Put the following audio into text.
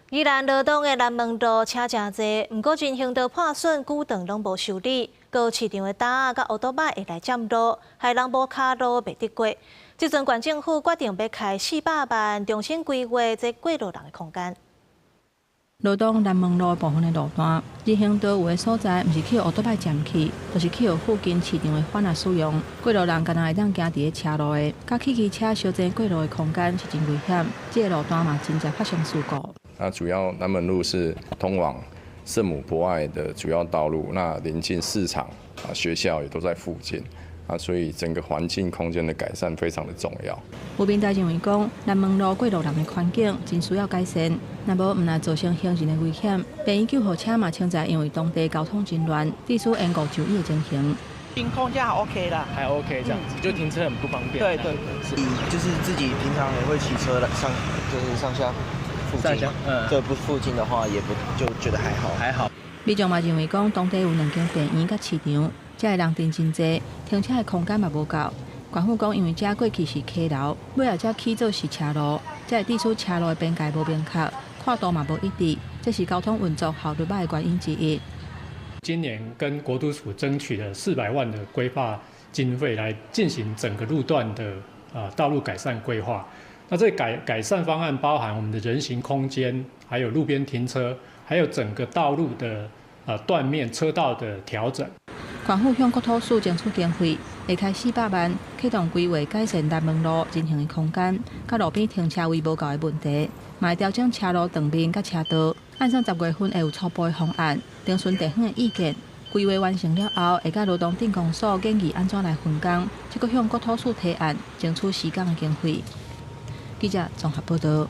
宜蘭羅東的南門路車誠濟，毋過人行道破損，久長攏無修理，閣有市場的擔仔佮烏多擺會來佔路，害人無跤路袂得過。這陣縣政府決定欲開400萬，重新規劃這過路人的空間。羅東南門路部分的路段，人行道有的所在，毋是去予烏多擺佔去，就是去予附近市場的販仔使用。過路人干焦會當行佇咧車路的，佮汽機車相爭過路的空間是真危險。這个路段嘛，真濟發生事故。那主要南門路是通往聖母博愛的主要道路，那鄰近市場啊、學校也都在附近啊，所以整個環境空間的改善非常的重要。吳明大認為講，南門路過路人的環境真需要改善，若無毋但造成行人的危險，病院救護車嘛，常在因為當地交通真亂，致使延誤就醫的情形。停空間還 OK 啦，還 OK 這樣子，就停車很不方便。對對，是，就是自己平常也會騎車上，就是上下附近，這不附近的話，也不就覺得還好，還好。民眾嘛認為講，當地有兩間病院佮市場，遮的人真真濟，停車的空間嘛無夠。縣府講，因為遮過去是溪流，尾後才起做是車路，才會致使車路的邊界無明確，闊度嘛無一致，這是交通運作效率歹的原因之一。今年跟國土署爭取了400萬的規劃經費，來進行整個路段的道路改善規劃。那這改善方案包含我們的人行空間，還有路邊停車，還有整個道路的斷面車道的調整。縣府向國土署爭取經費，會開400萬啟動規劃改善南門路人行的空間，佮路邊停車位無夠的問題，嘛會調整車路斷面佮車道。按算10月份會有初步的方案，徵詢地方的意見。規劃完成了後，會佮羅東鎮公所建議按怎來分工，再閣向國土署提案，爭取施工的經費。記者綜合報道。